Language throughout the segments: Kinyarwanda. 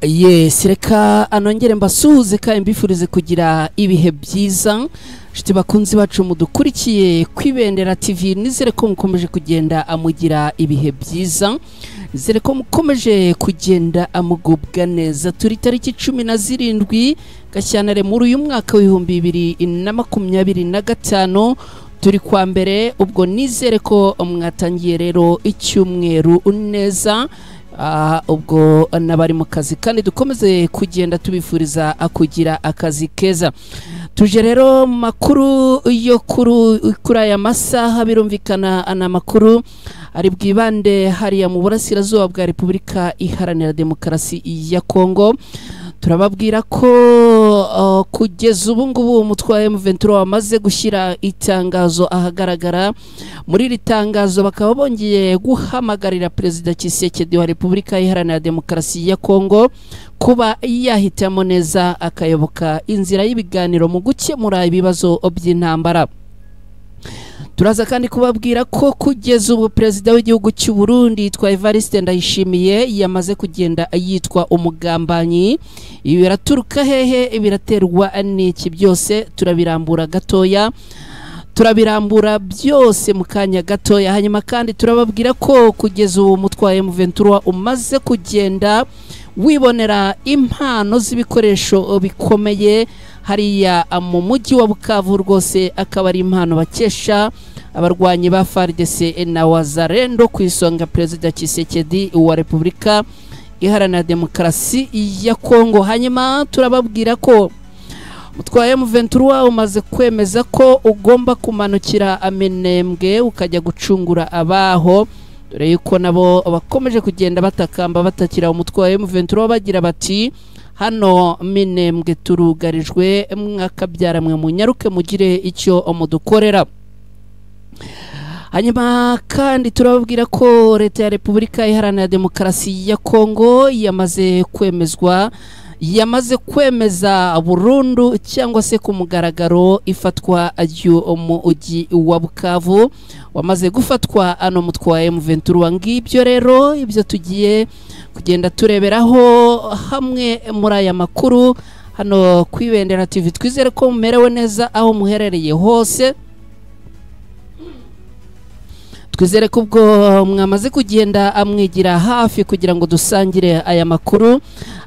Yes, reka anongere mbasuhuze kandi mbifurize kugira ibihe byiza. Nshuti bakunzi bacu mudukurikiye kwibendera TV, nizere ko mukomeje kugenda amugira ibihe byiza, nizere ko mukomeje kugenda amugubwa neza. Turi tariki 17 Gashyantare muri uyu mwaka w'ibihumbi 2025, turi kwa mbere. Ubwo nizere ko mwatangiye rero icyumweru neza. Ubwo nabari mu kazi kandi dukomeze kugenda tubifuriza kugira akazi keza. Tuje rero makuru yo kuri aya masaha, birumvikana ana makuru ari bwibande hariya mu burasirazuba bwa Repubulika Iharanira Demokarasi ya Kongo. Turababwira ko kugeza ubu ngubu umutwe wa M23 wamaze gushyira itangazo ahagaragara. Muri iri tangazo bakaba bongeye guhamagarira Perezida Tshisekedi wa Repubulika Iharanira Demokarasi ya Kongo kuba yahitamo neza akayoboka inzira y'ibiganiro mu gukemura ibibazo by'intambara. Turaza kandi kubabwira ko kugeza ubu Perezida w'igihugu cy'u Burundi yitwa Evariste Ndayishimiye yamaze kugenda yitwa umugambanyi. Ibi biraturuka hehe? Biraterwa n'iki? Byose turabirambura gatoya, turabirambura byose mu kanya gatoya. Hanyuma kandi turababwira ko kugeza ubu umutwe wa M23 umaze kugenda wibonera impano z'ibikoresho bikomeye hariya mu mujyi wa Bukavu, rwose akaba ari impano bakesha abarwanyi ba FARDC na Wazalendo ku isonga Perezida Tshisekedi wa Repubulika Iharanira Demokarasi ya Kongo. Hanyuma turababwira ko umutwe wa M23 umaze kwemeza ko ugomba kumanukira Minembwe ukajya gucungura abaho, dore yuko nabo bakomeje kugenda batakamba batakira umutwe wa M23 bagira bati hano Minembwe turugarijwe, mwakabyaramwe munyaruke mugire icyo mudukorera. Hanyuma kandi turababwira ko leta ya Repubulika Iharanira Demokarasi ya Kongo yamaze kwemezwa, yamaze kwemeza burundu cyangwa se ku mugaragaro ifatwa ry'umujyi wa Bukavu wamaze gufatwa ano mutwe wa M23. Ngibyo rero ibyo tugiye kugenda tureberaho hamwe muri aya makuru hano kwibendera TV. Twizere ko mumerewe neza aho muherereye hose, twizere ko ubwo mwamaze kugenda amwigira hafi kugira ngo dusangire aya makuru.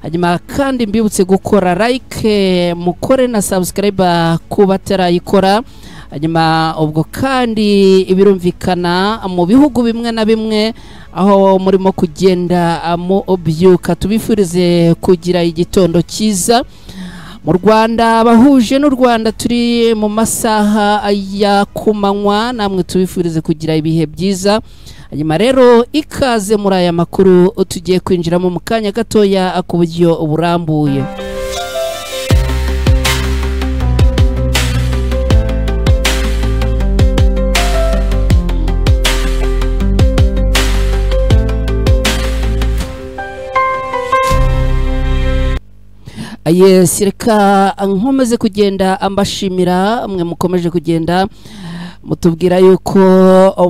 Hanyuma kandi mbibutse gukora like, mukore na subscribe ku batarayikora. Hanyuma ubwo kandi ibirumvikana mu bihugu bimwe na bimwe aho murimo kugenda mubyuka, tubifurize kugira igitondo cyiza. Mu Rwanda abahuje n'u Rwanda turi mu masaha ya kumanywa, namwe tubifurize kugira ibihe byiza. Hanyuma rero ikaze muri aya makuru tugiye kwinjiramo mu kanya gatoya ku buryo burambuye. Yes, reka nkomeze kugenda ambashimira mwe mukomeje kugenda mutubwira yuko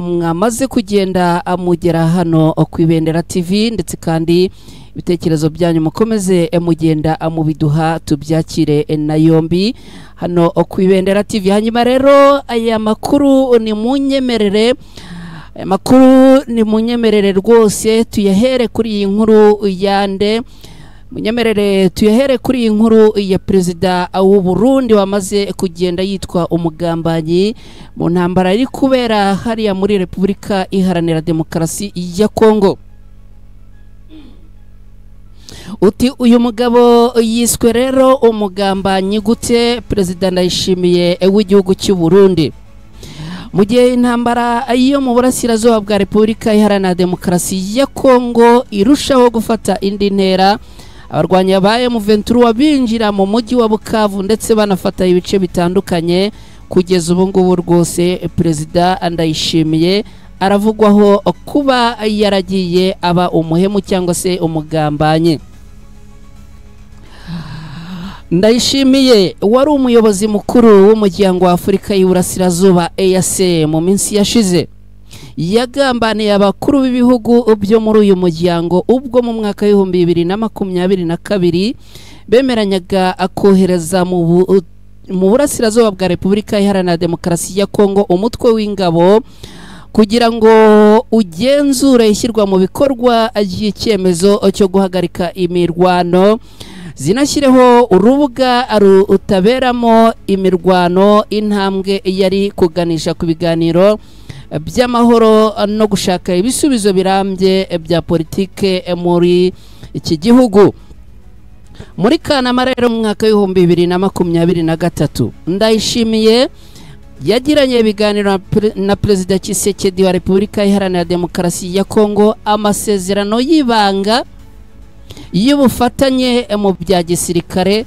mwamaze kugenda amugera hano kwibendera TV, ndetse kandi ibitekerezo byanyu mukomeze mugenda amubiduha tubyakire na yombi hano kwibendera TV. Hanyuma rero aya makuru ni munyemerere, aya makuru ni munyemerere rwose tuyahere kuri iyi nkuru yande. Munyemerere tuyahere kuri iyi nkuru ya Perezida w'u Burundi wamaze kugenda yitwa umugambanyi mu ntambara iri kubera hariya muri Repubulika Iharanira Demokarasi ya Kongo. Uti uyu mugabo yiswe rero umugambanyi gute? Perezida Ndayishimiye w'igihugu cy'u Burundi, mu gihe intambara yo mu burasirazuba bwa Repubulika Iharanira Demokarasi ya Kongo irushaho gufata indi ntera, abarwanya ba M23 binjira mu mujyi wa Bukavu ndetse banafata ibice bitandukanye. Kugeza ubu ngubu rwose Perezida Ndayishimiye aravugwaho kuba yaragiye aba umuhemu cyangwa se umugambanyi. Ndayishimiye wari umuyobozi mukuru w'umuryango wa Afurika y'Iburasirazuba EAC mu minsi yashize Yagambaniye abakuru b'ibihugu byo muri uyu muryango ubwo mu mwaka w'2022 bemeranyaga kohereza mu burasirazuba bwa Repubulika Iharanira Demokarasi ya Kongo umutwe w'ingabo kugira ngo ugenzure ishyirwa mu bikorwa ry'icyemezo cyo guhagarika imirwano, zinashyireho urubuga rutaberamo imirwano, intambwe yari kuganisha ku biganiro by'amahoro no gushaka ibisubizo birambye bya politike muri iki gihugu. Muri Kanama rero mu mwaka w'2023 Ndayishimiye yagiranye ibiganiro na Perezida Tshisekedi wa Repubulika Iharanira Demokarasi ya Kongo amasezerano y'ibanga y'ubufatanye mu bya gisirikare,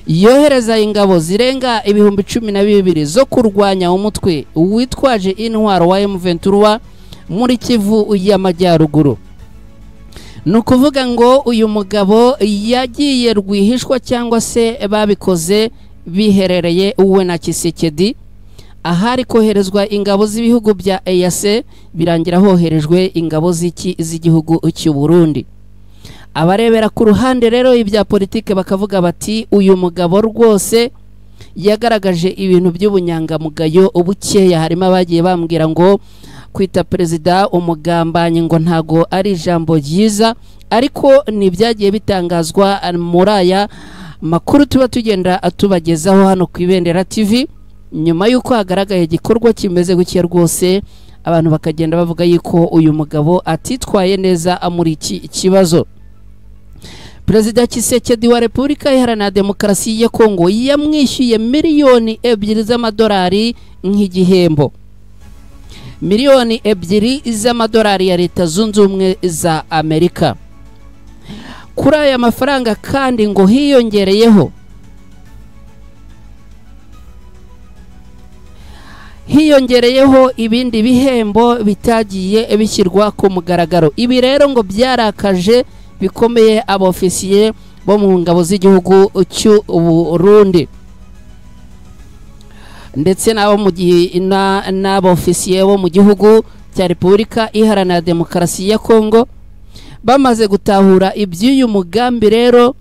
yohereza ingabo zirenga 12,000 zo kurwanya umutwe witwaje intwaro wa M23 muri Kivu y'Amajyaruguru. Ni ukuvuga ngo uyu mugabo yagiye rwihishwa cyangwa se babikoze biherereye uwe na Tshisekedi, ahari koherezwa ingabo z'ibihugu bya EAC birangira hoherejwe ingabo z'igihugu cy'u Burundi. Abarebera ku ruhande rero ibya politike bakavuga bati uyu mugabo rwose yagaragaje ibintu by'ubunyangamugayo ubukeya. Harimo abagiye bambwira ngo kwita perezida umugambanyi ngo ntago ari ijambo ryiza, ariko ntibyagiye bitangazwa muri aya makuru tuba tugenda tubagezaho hano ku Ibendera TV. Nyuma y'uko hagaragaye igikorwa kimeze gutya rwose, abantu bakagenda bavuga yuko uyu mugabo atitwaye neza muri iki kibazo. Perezida Tshisekedi wa Repubulika Iharanira Demokarasi ya Kongo yamwishyuye 2 z'amadolari nk'igihembo, 2 z'amadolari ya Leta Zunze Ubumwe za Amerika. Kuri aya mafaranga kandi ngo hiyongereyeho ibindi bihembo bitagiye bishyirwa ku mugaragaro. Ibi rero ngo byarakaje bikomeye abofisiye bo mu ngabo z'igihugu cy'u Burundi ndetse n'abo mu gihe n'abofisiye bo mu gihugu cya Repubulika Iharanira Demokarasi ya Kongo. Bamaze gutahura iby'uyu mugambi rero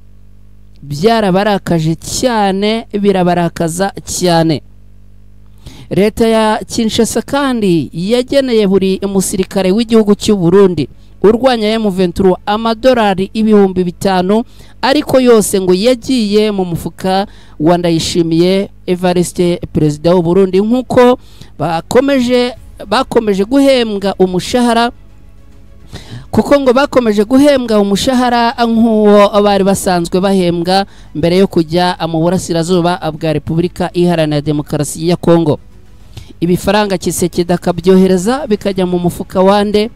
byarabarakaje cyane, birabarakaza cyane. Leta ya Kinshasa kandi yageneye buri musirikare w'igihugu cy'u Burundi urwanya M23 amadolari 5,000, ariko yose ngo yagiye mu mufuka wa Ndayishimiye Evariste perezida w'u Burundi, nkuko bakomeje guhembwa umushahara, kuko ngo bakomeje guhembwa umushahara nk'uwo bari basanzwe bahembwa mbere yo kujya mu burasirazuba bwa Repubulika Iharanira Demokarasi ya Kongo. Ibifaranga Tshisekedi akabyohereza bikajya mu mufuka wande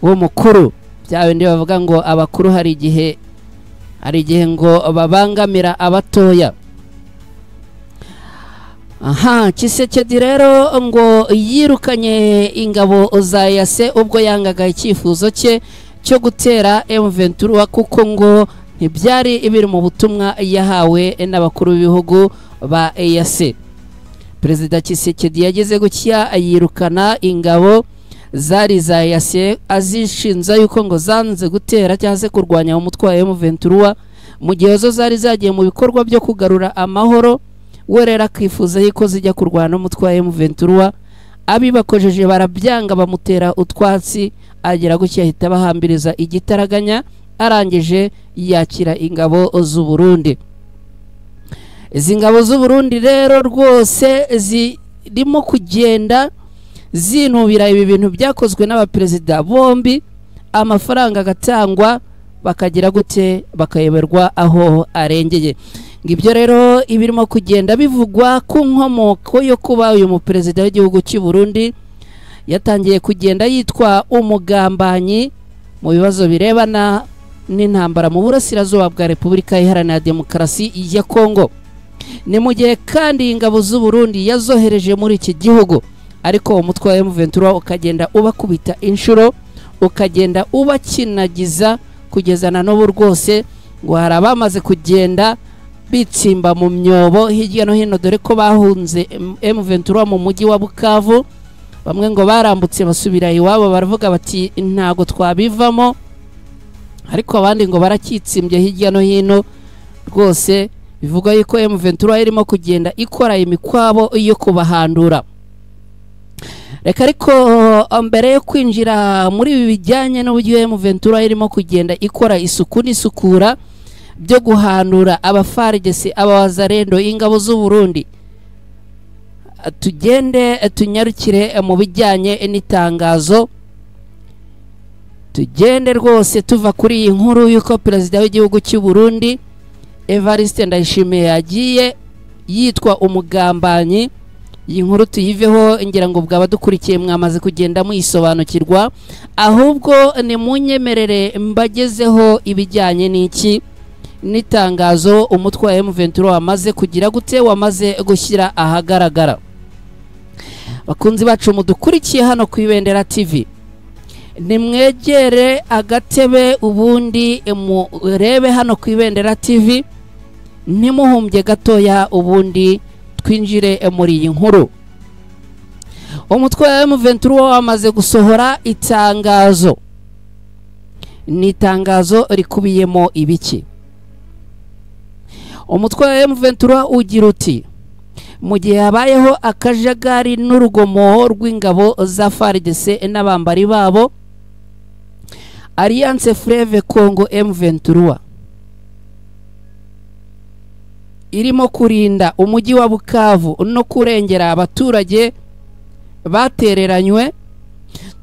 wo mukuru. Bya bindi bavuga ngo abakuru hari igihe ngo babangamira abatoya. Aha, Tshisekedi rero ngo yirukanye ingabo za EAC ubwo yangaga icyifuzo cye cyo gutera M23, kuko ngo ntibyari ibiri mu butumwa yahawe n'abakuru b'ibihugu ba EAC. Perezida Tshisekedi yageze gutya yirukana ingabo zari za EAC azishinza yuko ngo zanze gutera cyangwa se kurwanya umutwe wa M23 mu gihe zo zari zagiye mu bikorwa byo kugarura amahoro. We rero akifuza yuko zijya kurwana n'umutwe wa M23, abibakojeje barabyanga bamutera utwatsi, agera gutya ahita bahambiriza igitaraganya, arangije yakira ingabo z'u Burundi. Izi ngabo z'u Burundi rero rwose zirimo kugenda zinubira ibi bintu byakozwe n'abaperezida bombi, amafaranga agatangwa bakagira gute bakayoberwa aho arengeye. Ngibyo rero ibirimo kugenda bivugwa ku nkomoko yo kuba uyu muperezida w'igihugu cy'u Burundi yatangiye kugenda yitwa umugambanyi mu bibazo birebana n'intambara mu burasirazuba bwa Repubulika Iharanira Demokarasi ya Kongo. Ni mu gihe kandi ingabo z'u Burundi yazohereje muri iki gihugu, ariko umutwe wa M23 ukagenda ubakubita inshuro, ukagenda ubakinagiza kugeza na n'ubu rwose ngo hari abamaze kugenda bitsimba mu myobo hirya no hino, dore ko bahunze M23 mu mujyi wa Bukavu. Bamwe ngo barambutse basubira iwabo baravuga bati ntago twabivamo, ariko abandi ngo barakitsimbye hirya no hino. Rwose bivuga yuko M23 irimo kugenda ikora imikwabo yo kubahandura. Reka ariko mbere yo kwinjira muri ibi bijyanye n'uburyo M23 irimo kugenda ikora isuku n'isukura byo guhandura abafarigesi, abawazarendo, ingabo z'u Burundi, tugende tunyarukire mu bijyanye n'itangazo. Tugende rwose tuva kuri iyi nkuru yuko perezida w'igihugu cy'u Burundi Evariste Ndayishimiye yagiye yitwa umugambanyi. Iyi nkuru tuyiveho, ngira ngo bwaba dukurikiye mwamaze kugenda muyisobanukirwa, ahubwo ni munyemerere mbagezeho ibijyanye n'iki n'itangazo umutwe wa M23 wamaze kugira gute, wamaze gushyira ahagaragara. Bakunzi bacu mudukurikiye hano ku Ibendera TV, nimwegere agatebe ubundi murebe hano ku Ibendera TV, ntimuhumbye gatoya ubundi twinjire muri iyi nkuru. Umutwe wa M23 wamaze gusohora itangazo. Ni itangazo rikubiyemo ibiki? Umutwe wa M23 ugira uti: mu gihe habayeho akajagari n'urugomo rw'ingabo za FARDC n'abambari babo, Alliance Fleuve Congo M23 irimo kurinda umujyi wa Bukavu no kurengera abaturage batereranywe,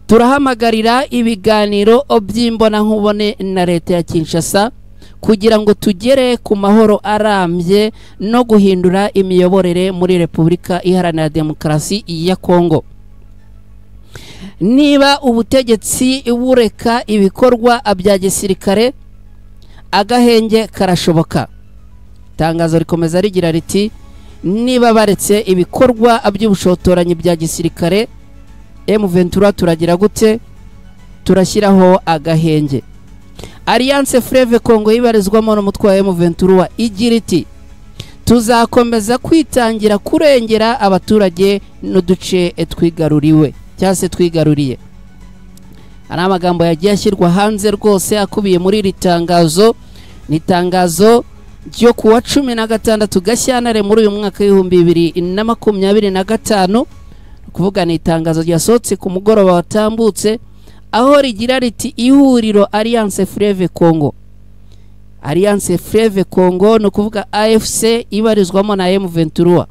turahamagarira ibiganiro by'imbonankubone na leta ya Kinshasa kugira ngo tugere ku mahoro arambye no guhindura imiyoborere muri Repubulika Iharanira Demokarasi ya Kongo. Niba ubutegetsi bureka ibikorwa bya gisirikare, agahenge karashoboka. Itangazo rikomeza rigira riti: niba baretse ibikorwa by'ubushotoranyi bya gisirikare, M23 turagira gute? Turashyiraho agahenge. Alliance Fleuve Congo ibarizwamo n'umutwe wa M23 igira iti: tuzakomeza kwitangira kurengera abaturage n'uduce twigaruriwe cyangwa se twigaruriye. Ari amagambo yagiye ashyirwa hanze rwose akubiye muri iri tangazo. Ni itangazo ryo kuwa 16 Gashyantare muri uyu mwaka 2025, kuvuga ni itangazo ryasohotse ku mugoroba watambutse, aho rigira riti: ihuriro Alliance Fleuve Congo, Alliance Fleuve Congo no kuvuga AFC ibarizwamo na M23,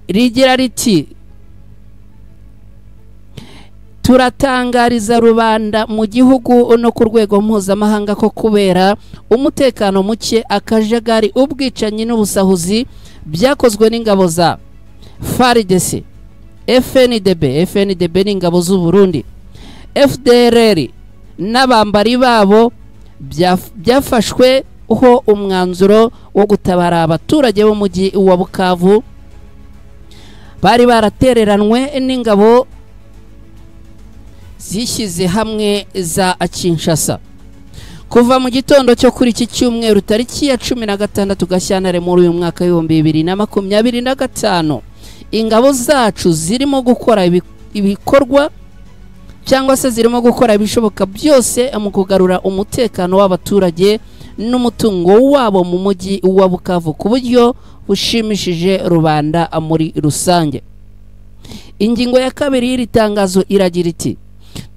rigira riti: turatangariza rubanda mu gihugu no ku rwego mpuzamahanga ko kubera umutekano muke, akajagari, ubwicanyi n'ubusahuzi byakozwe n'ingabo za FARDC, FNDB, FNDB ni ingabo z'u Burundi, FDLR n'abambari babo, byafashwe ho umwanzuro wo gutabara abaturage b'umujyi wa Bukavu bari baratereranwe n'ingabo zishyize hamwe za Kinshasa. Kuva mu gitondo cyo kuri iki cyumweru tariki ya 16 Gashyantare muri uyu mwaka 2025, ingabo zacu zirimo gukora ibikorwa cyangwa se zirimo gukora ibishoboka byose mu kugarura umutekano w'abaturage n'umutungo wabo mu mujyi wa Bukavu ku buryo bushimishije rubanda muri rusange. Ingingo ya kabiri y'iri tangazo iragira iti: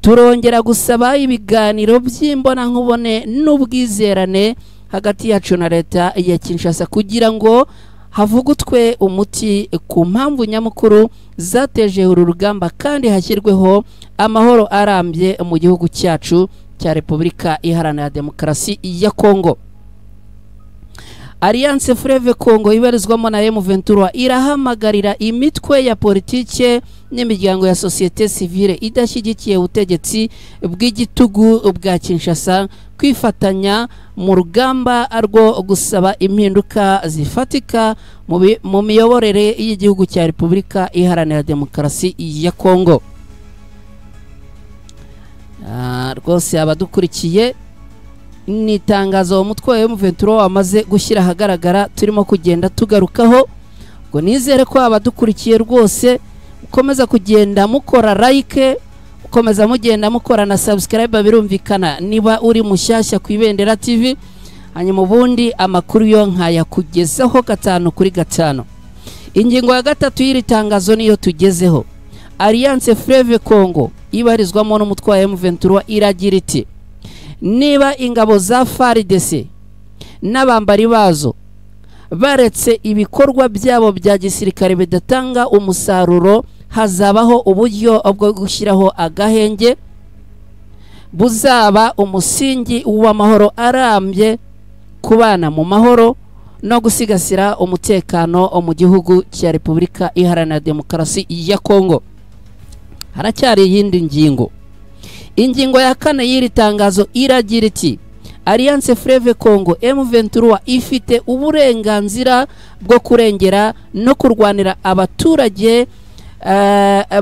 turongera gusaba ibiganiro by'imbonankubone n'ubwizerane hagati yacu na leta ya Kinshasa kugira ngo havugutwe umuti ku mpamvu nyamukuru zateje uru rugamba kandi hashyirweho amahoro arambye mu gihugu cyacu cya Repubulika Iharanira Demokarasi ya Kongo. Alliance Fleuve Congo ibarizwamo na M23 irahamagarira imitwe ya politike n'imiryango ya societe civile idashyigikiye ubutegetsi bw'igitugu bwa Kinshasa kwifatanya mu rugamba rwo gusaba impinduka zifatika mu miyoborere y'igihugu cya Repubulika Iharanira Demokarasi ya Kongo. Rwose abadukurikiye, ni itangazo umutwe wa M23 wamaze gushyira ahagaragara turimo kugenda tugarukaho. Ngo nizere ko abadukurikiye rwose Ukomeza kugenda mukora like, ukomeza mugenda mukora na subscribe, birumvikana niba uri mushyashya ku Ibendera TV. Hanyuma ubundi amakuru yo nkayakugezaho 5 kuri 5. Ingingo ya 3 y'iri tangazo niyo tugezeho. Alliance Fleuve Congo ibarizwamo n'umutwe wa M23 iragira iti: niba ingabo za FARDC n'abambari bazo baretse ibikorwa byabo bya gisirikare bidatanga umusaruro, hazabaho uburyo bwo gushyiraho agahenge buzaba umusingi w'amahoro arambye, kubana mu mahoro no gusigasira umutekano mu gihugu cya Repubulika Iharanira Demokarasi ya Kongo. Haracyari iyindi ngingo. Ingingo ya 4 y'iri tangazo iragira iti: Alliance Fleuve Congo M23 ifite uburenganzira bwo kurengera no kurwanira abaturage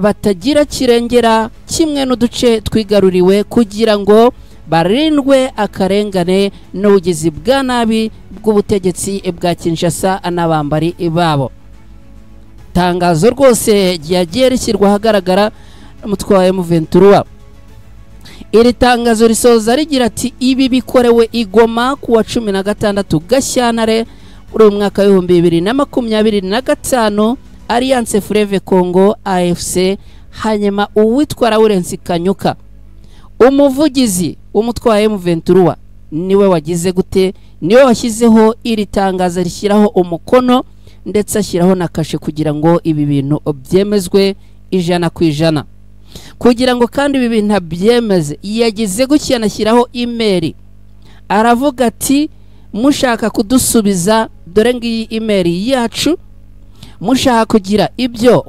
batagira kirengera kimwe n'uduce twigaruriwe, kugira ngo barindwe akarengane n'ubugizi bwa nabi bw'ubutegetsi bwa Kinshasa n'abambari babo. Tangazo rwose ryagiye rishyirwa ahagaragara n'umutwe wa M23. Iri tangazo risoza rigira ati: ibi bikorewe i Goma ku wa 16 Gashyantare muri uyu mwaka w'ibihumbi 2025, Alliance Fleuve Congo AFC. Hanyuma uwitwa Lawrence Kanyuka, umuvugizi w'umutwe wa M23, niwe wagize gute, niwe washyizeho iri tangazo, rishyiraho umukono ndetse ashyiraho na kashe kugira ngo ibi bintu byemezwe 100 ku 100. Kugira ngo kandi ibi bintu abyemeze, yagize gutya anashyiraho email, aravuga ati: mushaka kudusubiza dore ngiyi email yacu, mushaka kugira ibyo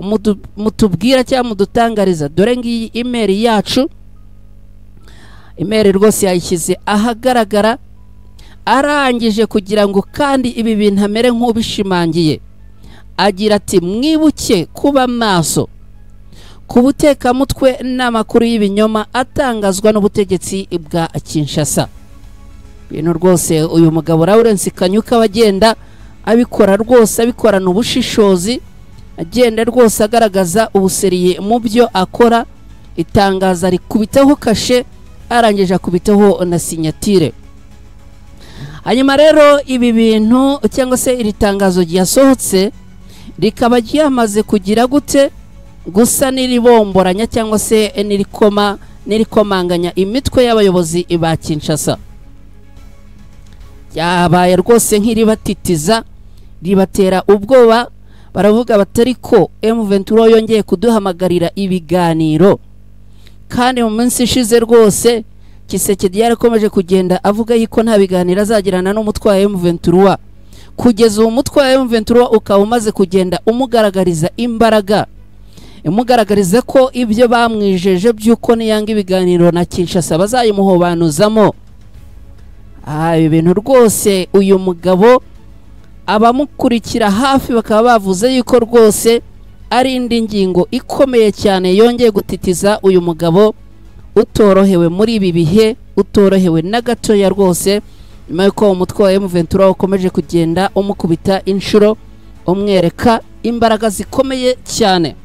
mutubwira cyangwa mudutangariza dore ngiyi email yacu. Email rwose yayishyize ahagaragara. Arangije kugira ngo kandi ibi bintu amere nk'ubishimangiye, agira ati: mwibuke kuba maso ku butekamutwe n'amakuru y'ibinyoma atangazwa n'ubutegetsi bwa Kinshasa. Ibintu rwose uyu mugabo Lawrence Kanyuka bagenda abikora rwose, abikorana ubushishozi, agenda rwose agaragaza ubuseriye mu byo akora. Itangaza rikubitaho kashe, arangije akubitaho na sinyatire. Hanyuma rero ibi bintu cyangwa se iri tangazo ryasohotse rikaba ryamaze kugira gute, gusa niribomboranya cyangwa se nirikomanganya imitwe y'abayobozi ba Kinshasa. Yabaye rwose nk'iribatitiza, ribatera ubwoba, baravuga batari ko M23 yongeye kuduhamagarira ibiganiro. Kandi mu minsi ishize rwose Tshisekedi yarakomeje kugenda avuga yuko nta biganiro azagirana n'umutwe wa M23. Kugeza ubu umutwe wa M23 ukaba umaze kugenda umugaragariza imbaraga, imugaragariza ko ibyo bamwijeje by'uko niyanga ibiganiro na Kinshasa bazayimuhobanuzamo. Ibi bintu rwose uyu mugabo abamukurikira hafi bakaba bavuze yuko rwose ari indi ngingo ikomeye cyane yongeye gutitiza uyu mugabo utorohewe muri ibi bihe, utorohewe na gatoya rwose, nyuma yuko umutwe wa M23 ukomeje kugenda umukubita inshuro, umwereka imbaraga zikomeye cyane.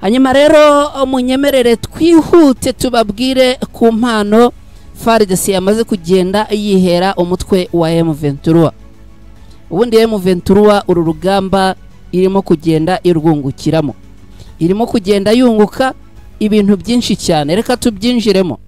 Hanyuma rero munyemerere twihute tubabwire ku mpano FARDC yamaze kugenda yihera umutwe wa M23. Ubundi M23 uru rugamba irimo kugenda irwungukiramo, irimo kugenda yunguka ibintu byinshi cyane. Reka tubyinjiremo,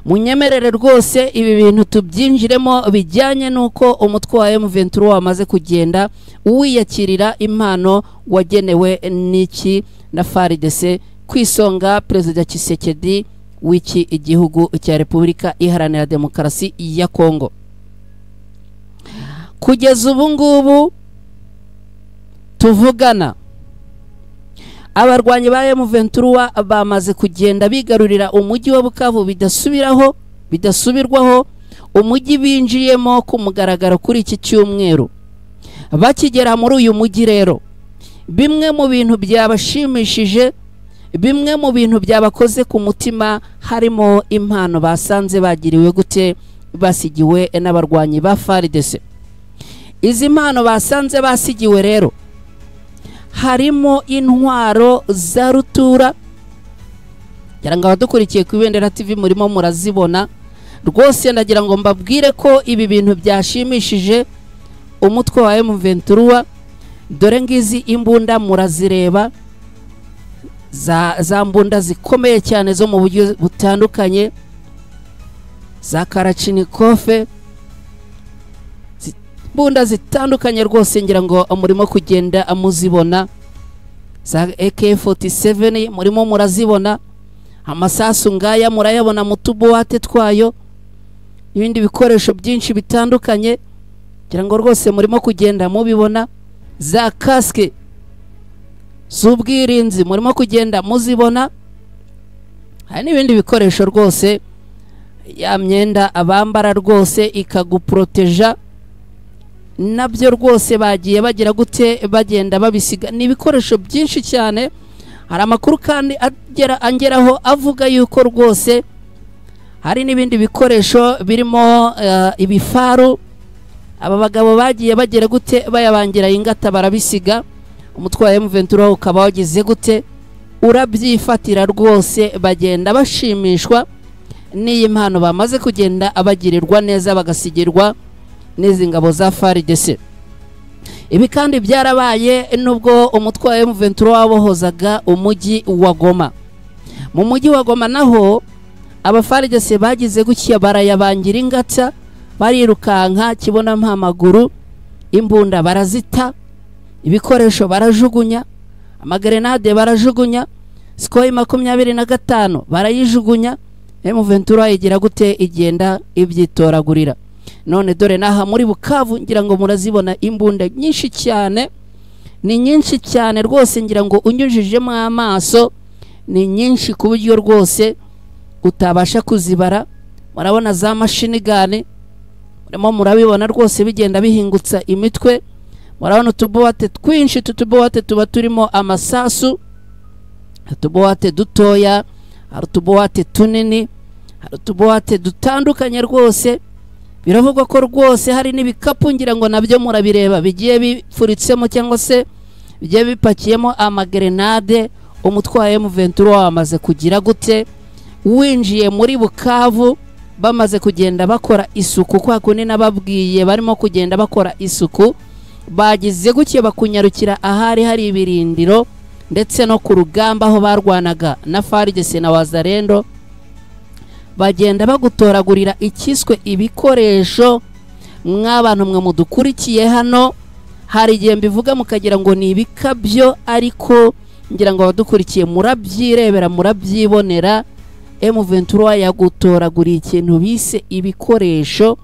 munyemerere rwose ibi bintu tubyinjiremo bijyanye nuko umutwe wa M23 wamaze kugenda wiyakirira impano wagenewe n'iki na FARDC, kwisonga Perezida Tshisekedi w'iki igihugu cya Repubulika Iharanira Demokarasi ya Kongo. Kugeza ubu ngubu tuvugana, abarwanyi ba M23 bamaze kugenda bigarurira umujyi wa Bukavu bidasubirwaho, umujyi binjiyemo ku mugaragaro kuri iki cyumweru. Bakigera muri uyu mujyi rero, bimwe mu bintu byabashimishije, bimwe mu bintu byabakoze ku mutima, harimo impano basanze bagiriwe gute, basigiwe n'abarwanyi ba FARDC. Izi mpano basanze basigiwe rero Harimo intwaro za rutura, ngira ngo abadukurikiye ku Ibendera TV murimo murazibona rwose. Ndagira ngo mbabwire ko ibi bintu byashimishije umutwe wa M23. Dore ngizi imbunda murazireba, za mbunda zikomeye cyane zo mu buryo butandukanye, za Kalachnikov, imbunda zitandukanye rwose, ngira ngo murimo kugenda muzibona, za AK47 murimo murazibona, amasasu ngaya murayabona mu tubuwate twayo, ibindi bikoresho byinshi bitandukanye, ngira ngo rwose murimo kugenda mubibona, za kasike z'ubwirinzi murimo kugenda muzibona, hari n'ibindi bikoresho rwose, ya myenda abambara rwose ikaguproteja, nabyo rwose bagiye bagira gute, bagenda babisiga. Ni ibikoresho byinshi cyane. Hari amakuru kandi angeraho avuga yuko rwose hari n'ibindi bikoresho birimo ibifaru aba bagabo bagiye bagira gute, bayabangira ingata barabisiga. Umutwe wa M23 ukaba wagize gute, urabyifatira rwose, bagenda bashimishwa n'iyi mpano bamaze kugenda abagirirwa neza, bagasigirwa n'izi ngabo za FARDC. Ibi kandi byarabaye nubwo umutwe wa M23 wabohozaga umujyi wa Goma. Mu mujyi wa Goma naho aba FARDC bagize gutya barayabangira ingata, barirukanka kibona mpamaguru, imbunda barazita, ibikoresho barajugunya, amagrenade barajugunya, Sukhoi 25 barayijugunya. M23 igira gute, igenda ibyitoragurira. None dore naha muri Bukavu ngira ngo murazibona imbunda nyinshi cyane, ni nyinshi cyane rwose, ngira ngo unyujijemo amaso ni nyinshi ku buryo rwose utabasha kuzibara. Murabona za mashini gane, murimo murabibona rwose bigenda bihingutsa imitwe. Murabona utubuwate twinshi, tutubuwate tuba turimo amasasu, utubuwate dutoya, hari utubuwate tunini, hari utubuwate dutandukanye rwose. Biravugwa ko rwose hari n'ibikapu, ngira ngo nabyo murabireba, bigiye bipfuritsemo cyangwa se bigiye bipakiyemo amagrenade. Umutwe wa M23 wamaze kugira gute, winjiye muri Bukavu, bamaze kugenda bakora isuku kwa kundi nababwiye, barimo kugenda bakora isuku, bagize gutya bakunyarukira ahari hari ibirindiro ndetse no ku rugamba aho barwanaga na FARDC na Wazalendo, bagenda bagutoragurira ikiswe ibikoresho. Mwabantu mwe mudukurikiye hano, hari igihe mbivuga mukagira ngo ni ibikabyo, ariko ngira ngo abadukurikiye murabyirebera, murabyibonera. M23 yagutoraguriye ikintu bise ibikoresho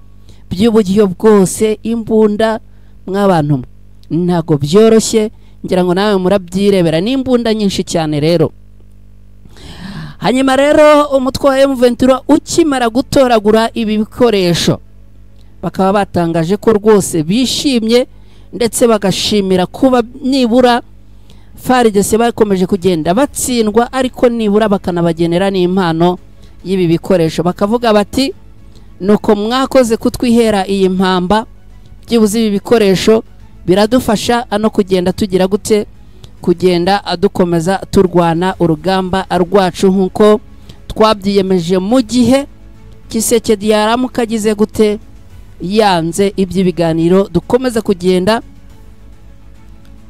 by'uburyo bwose, imbunda. Mwabantu ntago byoroshye, ngira ngo nawe murabyirebera, n'imbunda nyinshi cyane rero. Hanyuma rero umutwe wa M23 ukimara gutoragura ibi bikoresho, bakaba batangaje ko rwose bishimye ndetse bagashimira kuba nibura FARDC bakomeje kugenda batsindwa, ariko nibura bakanabagenera n'impano y'ibi bikoresho. Bakavuga bati nuko mwakoze kutwihera iyi mpamba, byibuze ibi bikoresho biradufasha ano kugenda tugira gute, kugenda adukomeza turwana urugamba rwacu nkuko twabyiyemeje mu gihe Tshisekedi yaramuka agize gute, yanze iby'ibiganiro, dukomeza kugenda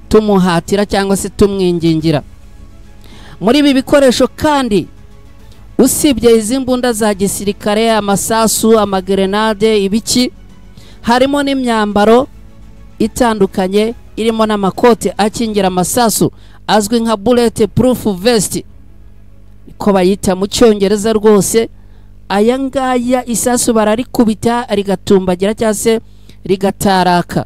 tumuhatira cyangwa se tumwingingira. Muri ibi bikoresho kandi usibye izi mbunda za gisirikare, amasasu, amagrenade, ibiki, harimo n'imyambaro itandukanye irimo n'amakote akingira amasasu azwi nka bullet proof vest, ko bayita mu Cyongereza rwose. Aya ngaya isasu bararikubita rigatumbagira cyangwa se rigataraka.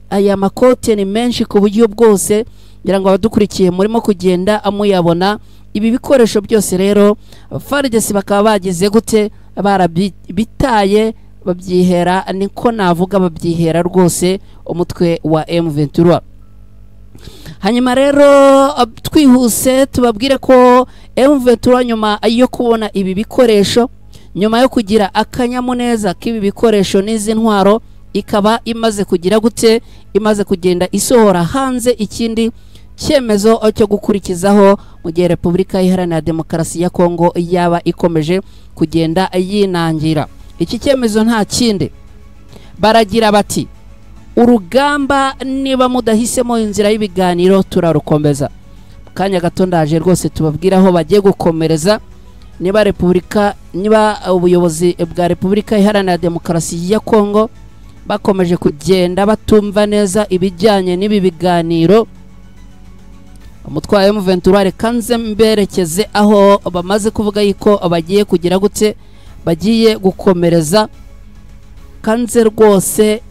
Aya makote ni menshi ku buryo bwose, ngira ngo abadukurikiye murimo kugenda amuyabona. Ibi bikoresho byose rero FARDC bakaba bagize gute, barabitaye, babyihera, niko navuga, babyihera rwose umutwe wa M23. Hanyuma rero twihuse tubabwire ko M23 nyuma yo kubona ibi bikoresho, nyuma yo kugira akanyamuneza k'ibi bikoresho n'izi ntwaro, ikaba imaze kugira gute, imaze kugenda isohora hanze ikindi icyemezo cyo gukurikizaho mu gihe Repubulika Iharanira Demokarasi ya Kongo yaba ikomeje kugenda yinangira. Iki cyemezo nta kindi, baragira bati urugamba niba mudahisemo inzira y'ibiganiro turarukomeza. Kanya gato ndaje rwose tubabwira aho bagiye gukomereza, niba Repubulika, niba ubuyobozi bwa Repubulika Iharanira Demokarasi ya Kongo bakomeje kugenda batumva neza ibijyanye n'ibi biganiro. Umutwe wa M23 reka nze mberekeze aho bamaze kuvuga yuko bagiye kugira gute, bagiye gukomereza. Kanze rwose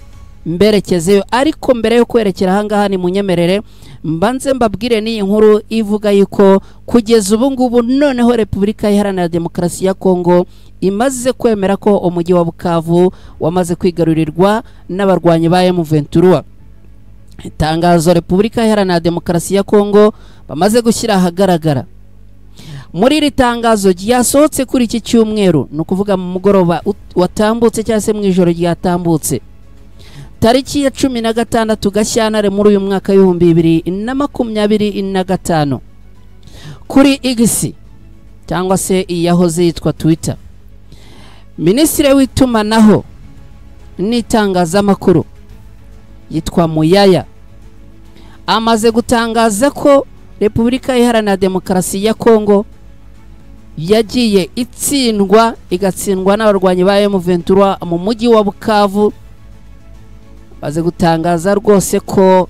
mberekezeyo, ariko mbere yo kwerekera ahangaha ni munyemerere mbanze mbabwire n'iyi nkuru ivuga yuko kugeza ubu ngubu noneho Repubulika Iharanira Demokarasi ya Kongo imaze kwemera ko umujyi wa Bukavu wamaze kwigarurirwa n'abarwanyi ba M23. Itangazo Repubulika Iharanira Demokarasi ya Kongo bamaze gushyira ahagaragara. Muri iri tangazo ryasohotse kuri iki cyumweru, ni ukuvuga mu mugoroba watambutse cyangwa se mu ijoro ryatambutse, tariki ya 16 Gashyantare muri uyu mwaka 2025, kuri X cyangwa se iyahoze yitwa Twitter, Minisitiri w'itumanaho n'itangazamakuru yitwa Muyaya amaze gutangaza ko Repubulika Iharanira Demokarasi ya Kongo yagiye itsindwa, igatsindwa n'abarwanyi ba M23 mu mujyi wa Bukavu. Baze gutangaza rwose ko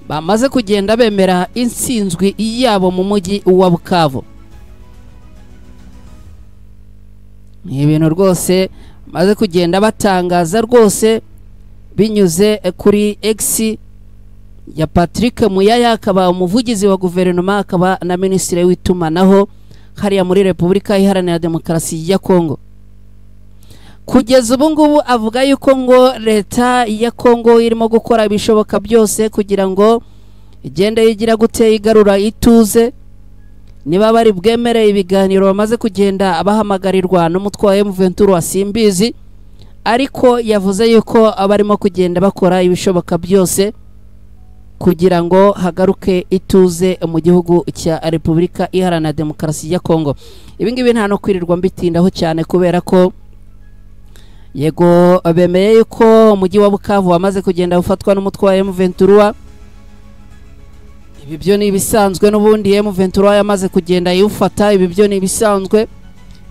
bamaze kugenda bemera intsinzwi yabo mu mujyi wa Bukavu. Ni ibintu rwose bamaze kugenda batangaza rwose binyuze kuri X ya Patrick Muyaya, akaba umuvugizi wa guverinoma, akaba na minisitiri w'itumanaho hariya muri Repubulika Iharanira Demokarasi ya Kongo. Kugeza ubu ngubu avuga yuko ngo leta ya Kongo irimo gukora ibishoboka byose kugira ngo igende yigira gute igarura ituze, niba bari bwemere ibiganiro bamaze kugenda abahamagarirwa n'umutwe wa M23 simbizi, ariko yavuze yuko abarimo kugenda bakora ibishoboka byose kugira ngo hagaruke ituze mu gihugu cya Repubulika Iharanira Demokarasi ya Kongo. Ibi ngibi nta no kwirirwa mbitindaho cyane kubera ko yego bemeye yuko umujyi wa Bukavu wamaze kugenda ufatwa n'umutwe wa M23. Ibi byo ni ibisanzwe, n'ubundi M23 yamaze kugenda yufata, ibi byo ni ibisanzwe.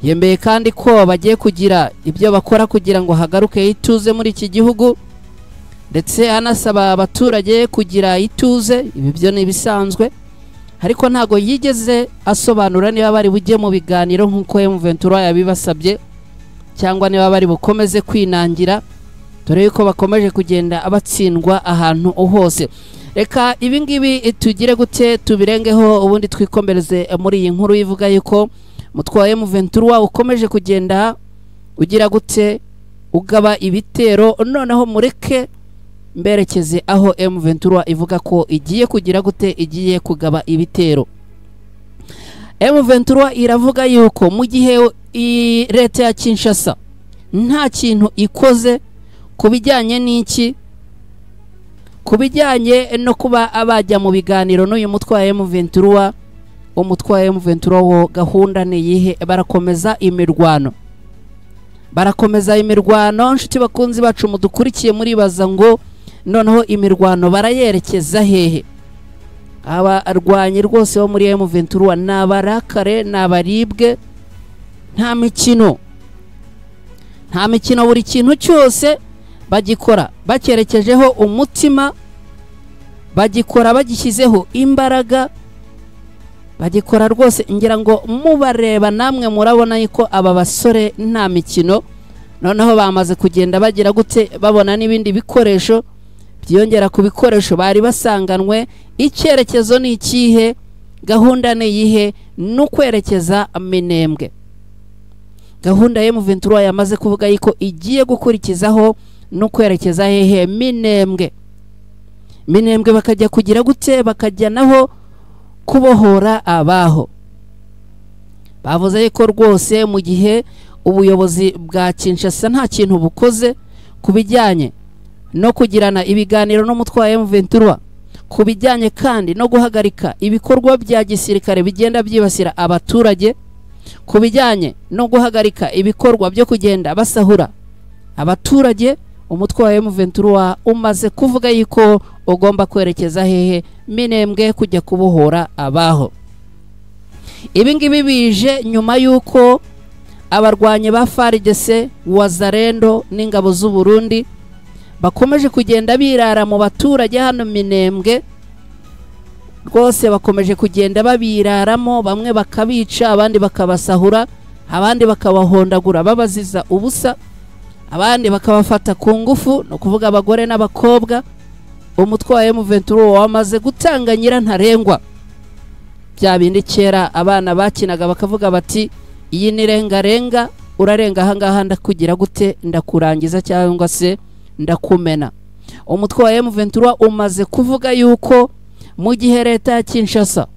Yemeye kandi ko bagiye kugira ibyo bakora kugira ngo hagaruke ituze muri iki gihugu, ndetse anasaba abaturage kugira ituze, ibi byo ni ibisanzwe. Ariko ntago yigeze asobanura niba bari bujye mu biganiro nk'uko M23 yabibasabye, cyangwa niba bari bukomeze kwinangira, dore yuko bakomeje kugenda abatsindwa ahantu hose. Reka ibi ngibi tugire gute tubirengeho, ubundi twikomereze muri iyi nkuru ivuga yuko umutwe wa M23 ukomeje kugenda ugira gute ugaba ibitero. Noneho mureke mberekeze aho M23 ivuga ko igiye kugira gute, igiye kugaba ibitero. M23 iravuga yuko mu gihe leta ya Kinshasa nta kintu ikoze kubijyanye n'iki, kubijyanye no kuba abajya mu biganiro n'uyu mutwe wa M23, umutwe wa M23 wo gahunda ni yihe? Barakomeza imirwano, barakomeza imirwano. Nshuti bakunzi bacu mudukurikiye, muribaza ngo noneho imirwano barayerekeza hehe? Abarwanyi rwose bo muri M23 n'abarakare n'abaribwe, nta mikino, nta mikino. Buri kintu cyose bagikora bakerekejeho umutima, bagikora bagishyizeho imbaraga, bagikora rwose. Ngira ngo mubareba namwe murabona yuko aba basore nta mikino. Noneho bamaze kugenda bagira gute, babona n'ibindi bikoresho byiyongera ku bikoresho bari basanganwe. Icyerekezo ni ikihe? Gahunda ni iyihe? No kwerekeza Minembwe. Gahunda ya M23 yamaze kuvuga yuko igiye gukurikizaho no kwerekeza hehe? Minembwe. Minembwe bakajya kugira gute, bakajya naho kubohora abaho. Bavuze yuko rwose mu gihe ubuyobozi bwa Kinshasa nta kintu bukoze kubijyanye no kugirana ibiganiro n'umutwe wa M23, Ku bijyanye kandi no guhagarika ibikorwa bya gisirikare bigenda byibasira abaturage, ku bijyanye no guhagarika ibikorwa byo kugenda basahura abaturage, umutwe wa M23 umaze kuvuga yuko ugomba kwerekeza hehe? Minembwe, kujya kubohora abaho. Ibi ngibi bije nyuma yuko abarwanyi ba FARDC, Wazalendo n'ingabo z'u Burundi bakomeje kugenda birara mu baturage hano Minembwe. Rwose bakomeje kugenda babiraramo, bamwe bakabica, abandi bakabasahura, abandi bakabahondagura babaziza ubusa, abandi bakabafata ku ngufu, no kuvuga abagore n'abakobwa. Umutwe wa M23 wamaze gutanga nyirantarengwa. Bya bindi kera abana bakinaga bakavuga bati iyi ni rengarenga, urarenga ahangaha ndakugira gute, ndakurangiza cyangwa se ndakumena. Umutwe wa M23 umaze kuvuga yuko mu gihe leta ya Kinshasa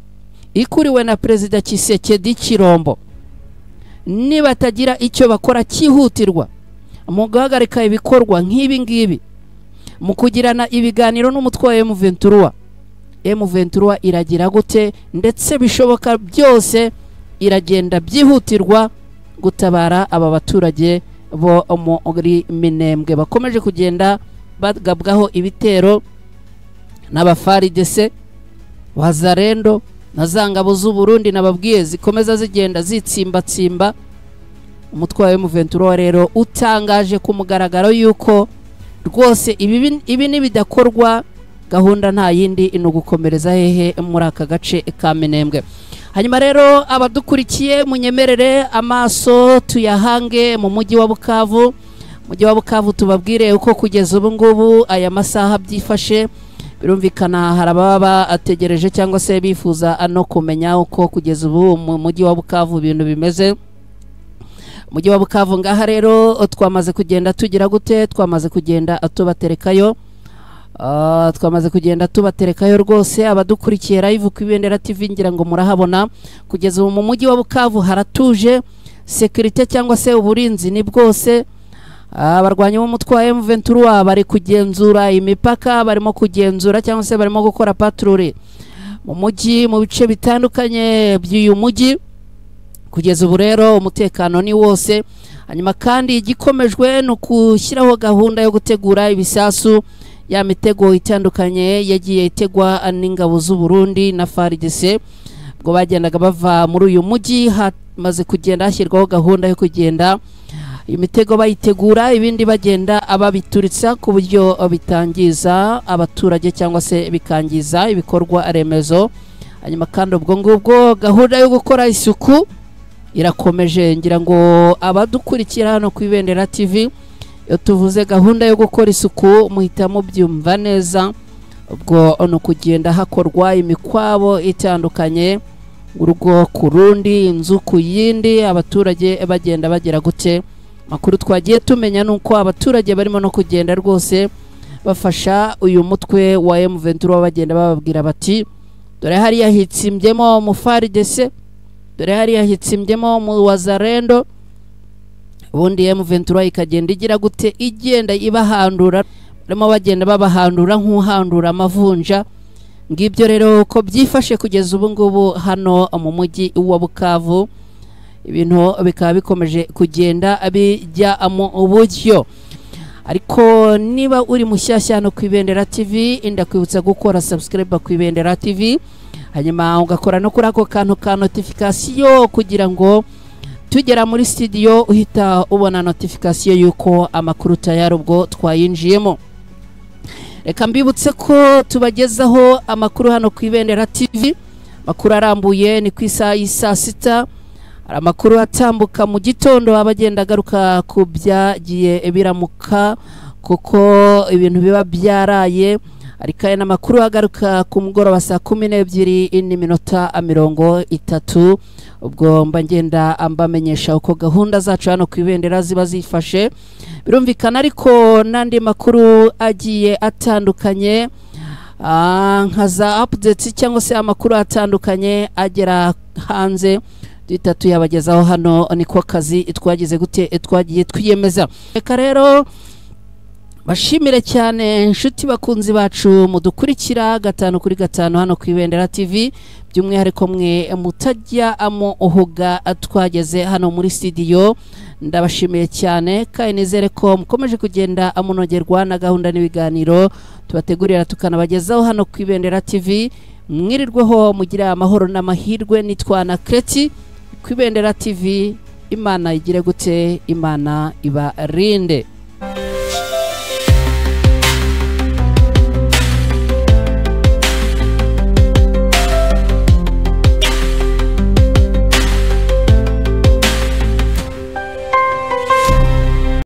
ikuriwe na Perezida Tshisekedi Chilombo nibatagira icyo bakora cyihutirwa mu guhagarika ibikorwa nk'ibi ngibi, mu kugirana ibiganiro n'umutwe wa M23, M23 iragira gute ndetse bishoboka byose iragenda byihutirwa gutabara aba baturage bo muri Minembwe bakomeje kugenda bagabwaho ibitero n'aba FARDC, Wazalendo na za ngabo z'u Burundi nababwiye zikomeza zigenda zitsimbatsimba. Umutwe wa M23 rero utangaje ku mugaragaro yuko rwose ibi nibidakorwa gahunda nta yindi ino gukomereza hehe muri aka gace ka Minembwe. Hanyuma rero abadukurikiye munyemerere amaso tuyahange mu mujyi wa Bukavu. Mujyi wa Bukavu tubabwire uko kugeza ubu ngubu aya masaha byifashe. Birumvikana hari ababa ategereje cyangwa se bifuza ano kumenya uko kugeza ubu mu mujyi wa Bukavu ibintu bimeze. Mujyi wa Bukavu ngaha rero twamaze kugenda tugira gute, twamaze kugenda tubaterekayo. Twamaze kugenda tubaterekayo rwose abadukurikiye live ku Ibendera TV ngira ngo murahabona. Kugeza ubu mu mujyi wa Bukavu haratuje, security cyangwa se uburinzi ni bwose. Abarwanyi b'umutwe wa M23 bari kugenzura imipaka, barimo kugenzura cyangwa se barimo gukora patrouille mu mujyi, mu bice bitandukanye by'uyu mujyi. Kugeza ubu rero umutekano ni wose. Hanyuma kandi igikomejwe no kushyiraho gahunda yo gutegura ibisasu, ya mitego itandukanye yagiye itegwa n'ingabo z'u Burundi na FARDC ubwo bagendaga bava muri uyu mujyi. Hamaze kugenda hashyirwaho gahunda yo kugenda imitego bayitegura, ibindi bagenda ababituritsa ku buryo bitangiza abaturage cyangwa se bikangiza ibikorwa remezo. Hanyuma kandi ubwo ngubwo gahunda yo gukora isuku irakomeje. Ngira ngo abadukurikira hano ku Ibendera TV iyo tuvuze gahunda yo gukora isuku muhita mubyumva neza. Ubwo no kugenda hakorwa imikwabo itandukanye, urugo ku rundi, inzu ku yindi, abaturage bagenda bagera gute. Makuru twagiye tumenya nuko abaturage barimo no kugenda rwose bafasha uyu mutwe wa M23, bagenda bababwira bati dore hariya hitsimbyemo mu FARDC, dore hariya hitsimbyemo mu Wazalendo. Ubundi M23 ikagenda igira gute, igenda ibahandura, barimo bagenda babahandura nk'uhandura amavunja. Ngibyo rero ko byifashe kugeza ubu ngubu hano mu mujyi wa Bukavu, ibintu bikaba bikomeje kugenda bijya mu buryo. Ariko niba uri mushyashya hano ku Ibendera TV, ndakwibutsa gukora subscribe ku Ibendera TV, hanyuma ugakora no kuri ako kantu ka notification kugira ngo tugera muri studio uhita ubona notification yuko amakuru tayari ubwo twayinjiyemo. Reka mbibutse ko tubagezaho amakuru hano ku Ibendera TV, amakuru arambuye ni ku isaha y'isaa sita. Amakuru atambuka mu gitondo abagenda agaruka ku byagiye biramuka kuko ibintu biba byaraye. Ariko aya n'amakuru agaruka ku mugoroba saa 12:30. Ubwo mba ngenda ambamenyesha uko gahunda zacu hano ku Ibendera ziba zifashe. Birumvikana ariko n'andi makuru agiye atandukanye, nka za updates cyangwa se amakuru atandukanye agera hanze duhita tuyabagezaho hano. Niko kazi twagize gute, twagiye twiyemeza. Reka rero Bashimire cyane inshuti bakunzi bacu mudukurikira 5 kuri 5 hano ku Ibendera TV, by'umwihariko mwe mutajya amuhuga twageze hano muri studio. Ndabashimiye cyane kandi nizere ko mukomeje kugenda amunogerwa na gahunda n'ibiganiro tubategurira tukanabagezaho hano ku Ibendera TV. Mwirirweho mugira amahoro n'amahirwe. Nitwa na Kreti ku Ibendera TV. Imana igire gute, Imana ibarinde.